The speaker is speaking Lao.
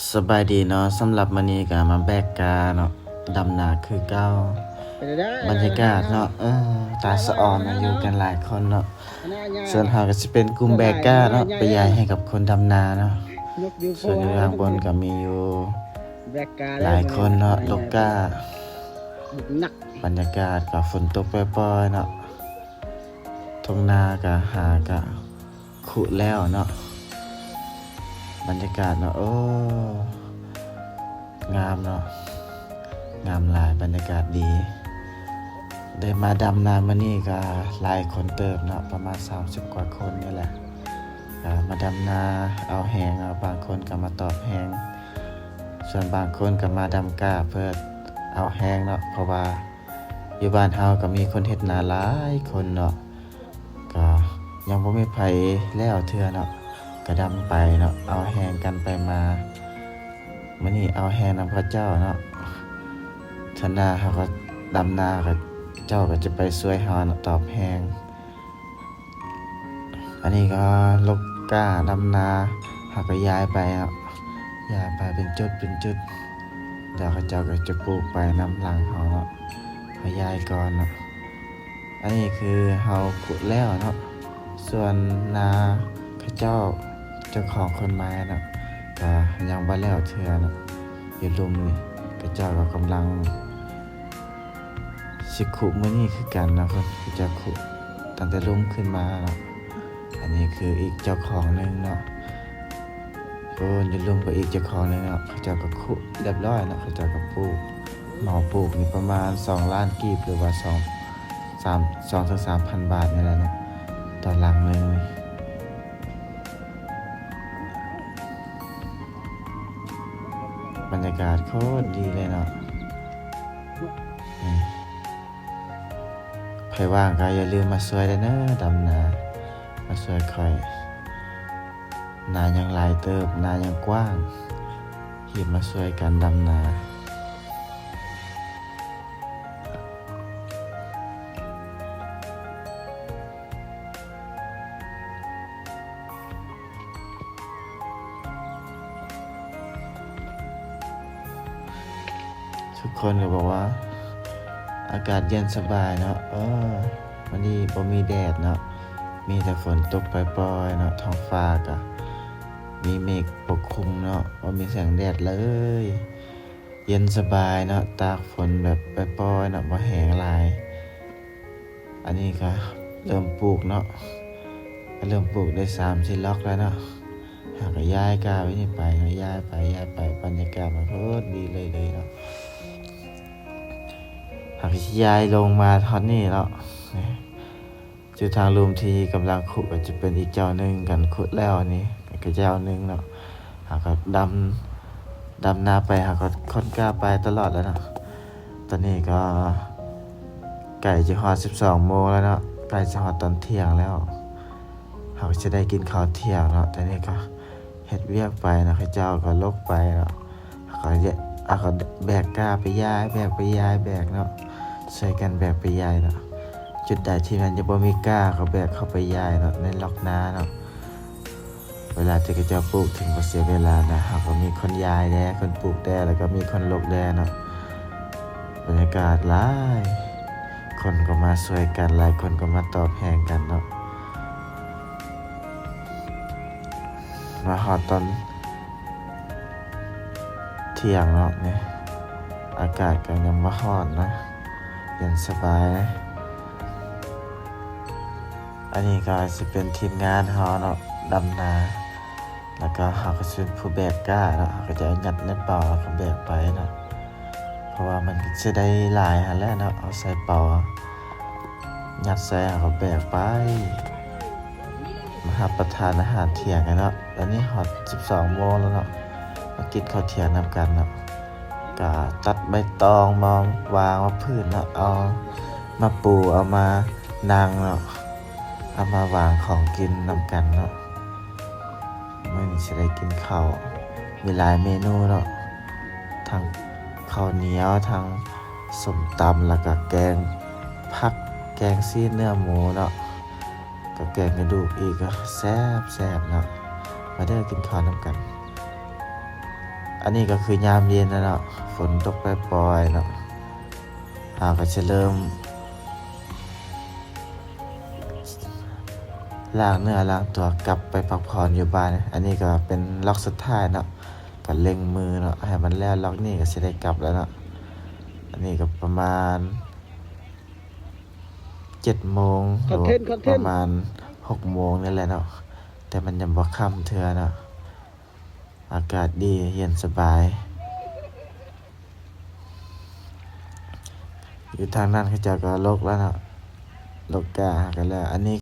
ສະບາຍດີເນາະ, ສຳລັບມື້ນີ້ກໍມາແບກກ້າເນາະ, ດຳນາຄືເກົ່າ. ບັນຍາກາດເນາະ, ເອີ ຕາສະອອນນະ, ຢູ່ກັນຫຼາຍຄົນເນາະ. ສ່ວນເຮົາກໍຊິເປັນກຸ່ມແບກກ້າເນາະ, ໄປຢາຍໃຫ້ກັບຄົນດຳນາເນາະ. ສ່ວນຢູ່ທາງບົນກໍມີຢູ່ຫຼາຍຄົນເນາະ, ລົກກ້າ. ບັນຍາກາດກໍຝົນຕົກປ່ອຍໆເນາະ, ທົ່ງນາກໍຫາກະ ຄຸແລ້ວເນາະ. ບັນຍາກາດເນາະ, ໂອ້ ງາມເນາະ, ງາມຫຼາຍ, ບັນຍາກາດດີ. ໄດ້ມາດຳນາມື້ນີ້ກໍຫຼາຍຄົນເຕີບເນາະ, ປະມານສາມສິບກວ່າຄົນນີ້ແຫຼະ. ກໍມາດຳນາເອົາແຮງເນາະ, ບາງຄົນກໍມາຕອບແຮງ, ສ່ວນບາງຄົນກໍມາດຳກ້າເພື່ອເອົາແຮງເນາະ, ເພາະວ່າ ຢູ່ບ້ານເຮົາກໍມີຄົນເຮັດນາຫຼາຍຄົນເນາະ, ກໍຍັງບໍ່ມີໃຜແລ້ວເທື່ອເນາະ, ກໍດຳໄປເນາະ, ເອົາແຮງກັນໄປມາ. ມື້ນີ້ເອົາແຮງນຳເຂົາເຈົ້າເນາະ, ເທື່ອໜ້າເຮົາກໍດຳນາ, ເຂົາເຈົ້າກໍຈະໄປຊ່ວຍເຮົາເນາະ, ຕອບແຮງ. ອັນນີ້ກໍລົກກ້າດຳນາ, ເຮົາກໍຢາຍໄປເນາະ, ຢາຍໄປເປັນຈຸດເປັນຈຸດ, ແລ້ວເຂົາເຈົ້າກໍຈະປູກໄປນຳຫຼັງເຮົາເນາະ, ເຮົາຢາຍກ່ອນເນາະ. ອັນນີ້ຄືເຮົາຂຸດແລ້ວເນາະ, ສ່ວນນາເຂົາເຈົ້າ ເຈົ້າຂອງຄົນໃໝ່ເນາະ ກໍຍັງບໍ່ແລ້ວເທື່ອເນາະ. ຢູ່ລຸ່ມນີ້ ເຂົາເຈົ້າກໍກຳລັງ ຊິຂຸມື້ນີ້ຄືກັນເນາະ, ເພິ່ນຈະຂຸຕັ້ງແຕ່ລຸ່ມຂຶ້ນມາເນາະ. ອັນນີ້ຄືອີກເຈົ້າຂອງໜຶ່ງເນາະ, ໂອ້ ຢູ່ລຸ່ມກໍອີກເຈົ້າຂອງໜຶ່ງເນາະ, ເຂົາເຈົ້າກໍຂຸລຽບຮ້ອຍເນາະ, ເຂົາເຈົ້າກໍປູກ. ເໝົາປູກນີ້ປະມານສອງລ້ານກີບ ຫຼືວ່າສອງ ສາມ ສອງເຖິງສາມພັນບາດນີ້ແຫຼະເນາະ, ຕໍ່ຫຼັງໜຶ່ງ. ບັນຍາກາດໂຄດດີເລີຍເນາະ. ນີ້ ໃຜວ່າງກໍຢ່າລືມມາຊ່ວຍແດ່ເນີ ດຳນາ, ມາຊ່ວຍຂ້ອຍ. ນາຍັງຫຼາຍເຕີບ, ນາຍັງກວ້າງ, ຮີບມາຊ່ວຍກັນດຳນາ. ທຸກຄົນກໍບອກວ່າອາກາດເຢັນສະບາຍເນາະ, ເອີ ມື້ນີ້ບໍ່ມີແດດເນາະ, ມີແຕ່ຝົນຕົກປ່ອຍໆເນາະ, ທ້ອງຟ້າກໍມີເມກປົກຄຸມເນາະ, ບໍ່ມີແສງແດດເລີຍ. ເຢັນສະບາຍເນາະ, ຕາກຝົນແບບປ່ອຍໆເນາະ, ບໍ່ແຮງຫຼາຍ. ອັນນີ້ກໍເລີ່ມປູກເນາະ, ເລີ່ມປູກໄດ້ສາມສີ່ລັອກແລ້ວເນາະ. ເຮົາກໍຍ້າຍກ້າໄວ້ນີ້ໄປເນາະ, ຍ້າຍໄປ ຍ້າຍໄປ, ບັນຍາກາດມັນໂຄດດີເລີຍເນາະ. ເຮົາກໍຊິຍ້າຍລົງມາຮອດນີ້ເນາະ. ຈຸດທາງລຸ່ມທີ່ກຳລັງຂຸດກໍຈະເປັນອີກເຈົ້າໜຶ່ງ, ກັນຂຸດແລ້ວນີ້ກໍເຈົ້າໜຶ່ງເນາະ. ເຮົາກໍດຳ ດຳນາໄປ, ເຮົາກໍຄົ້ນກ້າໄປຕະຫຼອດແລ້ວເນາະ. ຕອນນີ້ກໍໃກ້ຈະຮອດສິບສອງໂມງແລ້ວເນາະ, ໃກ້ຈະຮອດຕອນທ່ຽງແລ້ວ. ເຮົາກໍຈະໄດ້ກິນເຂົ້າທ່ຽງເນາະ. ຕອນນີ້ກໍເຮັດວຽກໄປເນາະ, ເຂົາເຈົ້າກໍລົກໄປເນາະ. ເຮົາກໍ ເຮົາກໍແບກກ້າໄປຢາຍ, ແບກໄປຢາຍ, ແບກເນາະ, ຊ່ວຍກັນແບກໄປຢາຍເນາະ. ຈຸດໃດທີ່ມັນຍັງບໍ່ມີກ້າ ກໍແບກເຂົ້າໄປຢາຍເນາະ, ໃນລັອກນາເນາະ. ເວລາທີ່ເຂົາເຈົ້າປູກ ເຖິງບໍ່ເສຍເວລານະ, ເຮົາກໍມີຄົນຢາຍແດ່, ຄົນປູກແດ່, ແລ້ວກໍມີຄົນລົກແດ່ເນາະ. ບັນຍາກາດຫຼາຍຄົນກໍມາຊ່ວຍກັນ, ຫຼາຍຄົນກໍມາຕອບແຮງກັນເນາະ. ມາຮອດຕອນທ່ຽງເນາະ, ນີ້ ອາກາດກໍຍັງບໍ່ຮ້ອນນະ, ເຢັນສະບາຍ. ອັນນີ້ກໍຊິເປັນທີມງານເຮົາເນາະ, ດຳນາ, ແລ້ວກໍເຮົາກໍຊິເປັນຜູ້ແບກກ້າເນາະ, ເຮົາກໍຈະເອົາຍັດໃນເປົາ ແລ້ວກໍແບກໄປເນາະ. ເພາະວ່າມັນຊິໄດ້ຫຼາຍຫັ້ນແຫຼະເນາະ, ເອົາໃສ່ເປົາ ຍັດໃສ່ ເຮົາກໍແບກໄປ ມາຮັບປະທານອາຫານທ່ຽງກັນເນາະ. ຕອນນີ້ຮອດສິບສອງໂມງແລ້ວເນາະ, ມາກິນເຂົ້າທ່ຽງນຳກັນເນາະ. ກະຕັດໃບຕອງມາວາງມາພື້ນເນາະ, ເອົາມາປູ ເອົາມານັ່ງເນາະ, ເອົາມາວາງຂອງກິນນຳກັນເນາະ. ມື້ນີ້ຊິໄດ້ກິນເຂົ້າ ມີຫຼາຍເມນູເນາະ, ທັງເຂົ້າໜຽວ ທັງສົ້ມຕຳ ແລ້ວກະແກງຜັກ ແກງຊີ້ນເນື້ອໝູເນາະ, ກັບແກງກະດູກອີກ ກໍແຊບໆເນາະ. ມາເດີ ກິນເຂົ້ານຳກັນ. ອັນນີ້ກໍຄືຍາມເຢັນແລ້ວເນາະ, ຝົນຕົກປອຍໆເນາະ. ເຮົາກໍຈະເລີ່ມລ້າງເນື້ອລ້າງຕົວກັບໄປພັກຜ່ອນຢູ່ບ້ານ. ອັນນີ້ກໍເປັນລັອກສຸດທ້າຍເນາະ, ກໍເລັ່ງມືເນາະ ໃຫ້ມັນແລ້ວລັອກນີ້ກໍຊິໄດ້ກັບແລ້ວເນາະ. ອັນນີ້ກໍປະມານເຈັດໂມງ ຫຼືວ່າປະມານຫົກໂມງນີ້ແຫຼະເນາະ, ແຕ່ມັນຍັງບໍ່ຄ່ຳເທື່ອເນາະ. ອາກາດດີ ເຢັນສະບາຍ. ຢູ່ທາງນັ້ນເຂົາເຈົ້າກໍລົກແລ້ວເນາະ, ລົກກ້າເຮົາກໍແລ້ວ. ອັນນີ້